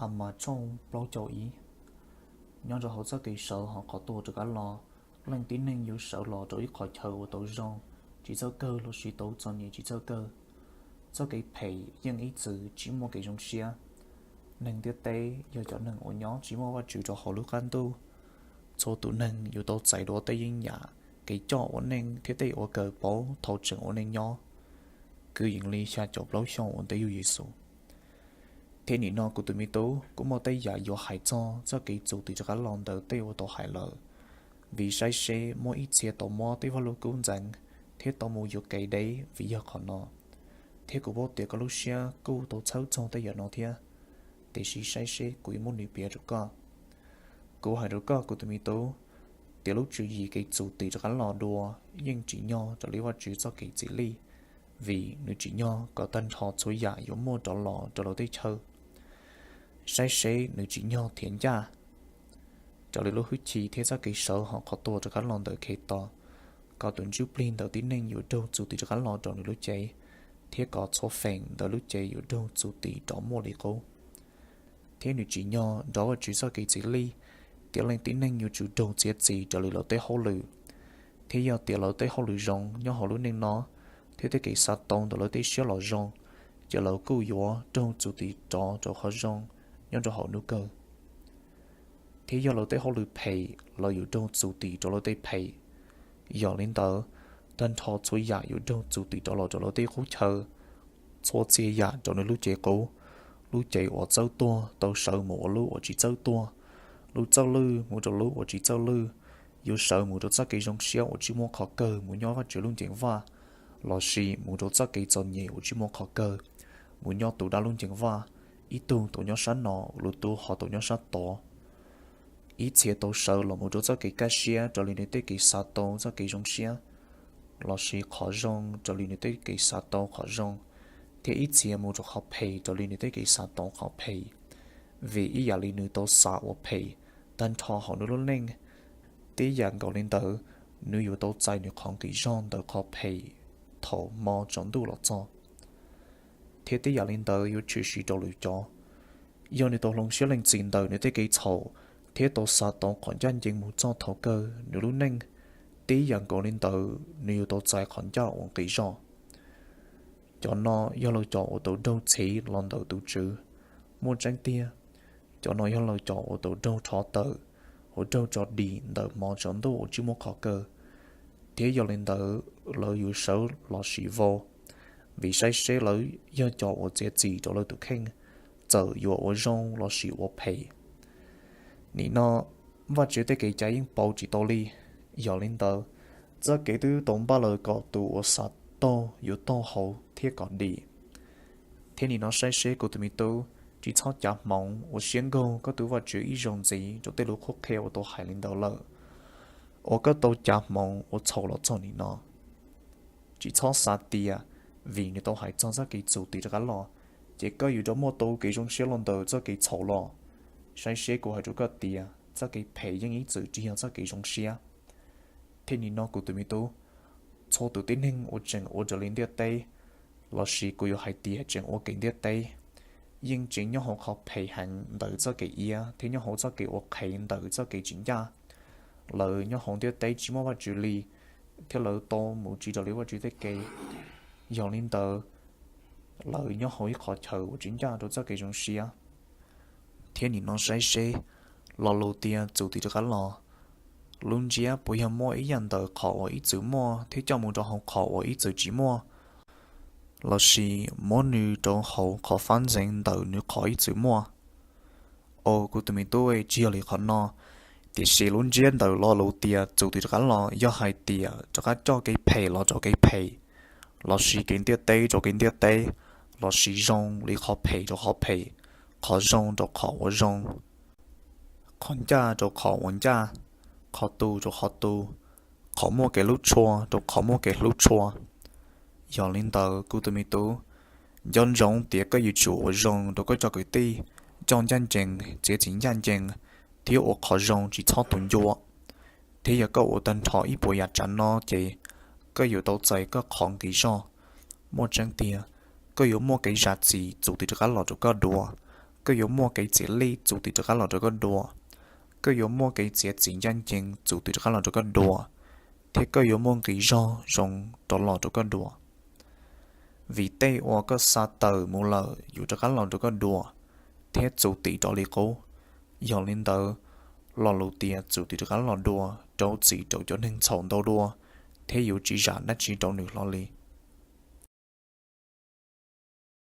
A mas tshooj plaub caug ib. Nyob rau hauv txoj kev sawv hauv qhov tuag rov qab los, leej tib neeg yuav sawv los rau ib qhov chaw uas tau zoo tsis txawj kawg lossis tau txom nyem tsis txawj kawg. Txoj kev phem yeej ib txwm tsis muaj kev zoo siab. Neeg ntiaj teb yog cov neeg uas nyob tsis muaj Vajtswv rau hauv lub qab ntuj. Txhua tus neeg yuav tau txais dua tej yeeb yam, kev coj ua neej thiab tej ua kaw paub thaum tseem ua neej nyob, kwv yees li xya caum plaub xyoos ua ntej yug Yexus. Thiab nim no kuv tus me tub, kuv muaj tej yam yuav hais txog txoj kev txum tim rov qab los ntawm tej uas tau hais lawm, vim saib seb muaj ib txhia tau muab tej vaj lug kub ntxeev thiab tau mus yuam kev deb vim yog qhov no. Thiab kuv paub tias koj lub siab kuj tau txhawb txog tej yam no thiab, tiam sis saib seb kuv yuav muab nws piav rau koj. Kuv hais rau koj kuv tus me tub, tias lub tswv yim kev txum tim rov qab los dua yeej tsim nyog raws li Vajtswv txoj kev txim lij, vim nws tsim nyog kom tag nrho txhua yam yuav muaj rov los rau lawv tej chaw. Saib seb nws tsim nyog thiav ncaj raws li lub hwj chim thiab txoj kev sawv hauv qhov tuag rov qab los ntawm Khetos, kom tus ntsuj plig ntawm tib neeg yuav raug txum tim rov qab los rau nws lub cev, thiab kom txhua feem ntawm lub cev yuav raug txum tim rov muaj li qub. Thiab nws tsim nyog nrog Vajtswv txoj kev txim lij, tias leej tib neeg yuav tsum raug txiav txim raws li lawv tej hauj lwm. Thiab yog tias lawv tej hauj lwm zoo nyob hauv lub neej no, thiab tej kev xav tau ntawm lawv tej siab los zoo, ces lawv kuj yuav raug txum tim rov rau qhov zoo nyob rau hauv hnub kawg. Thiab yog lawv tej hauj lwm phem, lawv yuav raug txum tim rau lawv tej phem. Yog li ntawd, tag nrho txhua yam yuav raug txum tim rov los rau lawv tej qub chaw. Txhua txhia yam rau nws lub cev qub, lub cev uas txawj tuag tau sawv mus ua lub uas tsis txawj tuag, lub txawj lwj mus rau lub uas tsis txawj lwj, yuav sawv mus rau txoj kev zoo siab uas tsis muaj qhov kawg mus nyob Vajtswv lub nceeg vaj, lossis mus rau txoj kev txom nyem uas tsis muaj qhov kawg mus nyob tus dab lub nceeg vaj, ib tug tau nyob sab no, lwm tus ho tau nyob sab tod. Ib txhia tau sawv los mus rau txoj kev kaj siab raws li nws tej kev xav tau txoj kev zoo siab, lossis qhov zoo raws li nws tej kev xav tau qhov zoo, thiab ib txhia mus rau qhov phem raws li nws tej kev xav tau qhov phem. Vim ib yam li nws tau xav ua phem tag nrho hauv nws lub neej, tib yam nkaus li ntawd, nws yuav tau txais nws qhov nqi zog ntawm qhov phem thaum hmo tsaus ntuj los txog. Thiab tib yam li ntawd yuav tshwm sim rau lwm cov, yog nws tau hloov siab lees txim ntawm nws tej kev txhaum thiab tau xav tau qhov ncaj ncees mus txog thaum kawg nws lub neej, tib yam nkaus li ntawd nws yuav tau txais qhov ncaj uas nqi zog. Cov no yog lawv cov uas tau raug txhiv los ntawm tus Tswv. Muaj tseeb tiag, cov no yog lawv cov uas tau raug rho tawm, uas raug tso dim ntawm hmo tsaus ntuj uas tsis muaj qhov kawg, thiab yog li ntawd lawv yuav sawv lossis vau, vim saib seb lawv yog cov uas txiav txim rau lawv tus kheej, txawm yuav ua zoo lossis ua phem. Nim no Vajtswv tej kev cai yeej pauv tsis tau li. Yog li ntawd, txoj kev twb tau npaj lawm kom tus uas xav taug yuav taug hauv thiab kom dim. Thiab nim no saib seb kuv tus me tub, tsis txhob cav hmoov ua siab nkaug koj tus Vajtswv ib zaug ntxiv rau tej lus qhuab qhia uas tau hais li ntawd lawm, uas koj tau cav hmoov ua txhaum los txog nim no. Tsis txhob xav tias vim nws tau hais txog txoj kev txum tim rov qab los, ces koj yuav rov muaj tau kev zoo siab los ntawm txoj kev txhaum los. Saib seb kuv hais rau koj tias txoj kev phem yeej ib txwm tsis yog txoj kev zoo siab. Thiab nim no kuv tus me tub, txhua tus tib neeg uas tseem ua raws li ntiaj teb, lossis kuv yuav hais tias tseem ua kev ntiaj teb, yeej tseem nyob hauv qhov phem heev ntawm txoj kev iab thiab nyob hauv txoj kev ua qhev ntawm txoj kev tsis ncaj. Lawv nyob hauv ntiaj teb tsis muaj Vajtswv li, thiab lawv tau mus tsis raws li Vajtswv tej kev. Yog li ntawd, lawv nyob hauv ib qhov chaw uas tsis ncaj rau txoj kev zoo siab. Thiab nim no saib seb, lo lus tias txum tim rov qab los, lub ntsiab puas yog muab ib yam ntawm qhov uas ib txwm muaj thiab coj mus rau hauv qhov uas ib txwm tsis muaj, lossis muab nws rau hauv qhov fab ntxeev ntawm nws qhov ib txwm muaj? Au, kuv tus me tub, tsis yog li qhov no. Tiam sis lub ntsiab ntawm lo lus tias txum tim rov qab los yog hais tias rov qab coj kev phem los rau kev phem, lossis kev ntiaj teb rau kev ntiaj teb, lossis zoo li qhov phem rau qhov phem, qhov zoo rau qhov uas zoo, qhov ncaj rau qhov uas ncaj, qhov tu rau qhov tu, qhov muaj kev hlub tshua rau qhov muaj kev hlub tshua. Yog li ntawd kuv tus me tub, nco ntsoov tias koj yuav tsum ua zoo rau koj cov kwv tij, coj ncaj ncees, txiav txim ncaj ncees, thiab ua qhov zoo tsis txhob tu ncua. Thiab yog koj ua tag nrho ib puas yam tsav no ces koj yuav tau txais koj qhov nqi zog. Muaj tseeb tiag, koj yuav muaj kev zam txim txum tim rov qab los rau koj dua, Koj yuav muaj kev txiav lij txum tim rov qab los rau koj dua. Koj yuav muaj kev txiav txim ncaj ncees txum tim rov qab los rau koj dua, thiab koj yuav muaj nqi zog zoo rov los rau koj dua. Vim tej uas koj xa tawm mus lawm yuav rov qab los rau koj dua, thiab txum tim rov li qub. Yog li ntawd, lo lus tias txum tim rov qab los dua rau txim rau cov neeg txhaum ntau dua, thiab yuav tsis zam dab tsi rau nws hlo li,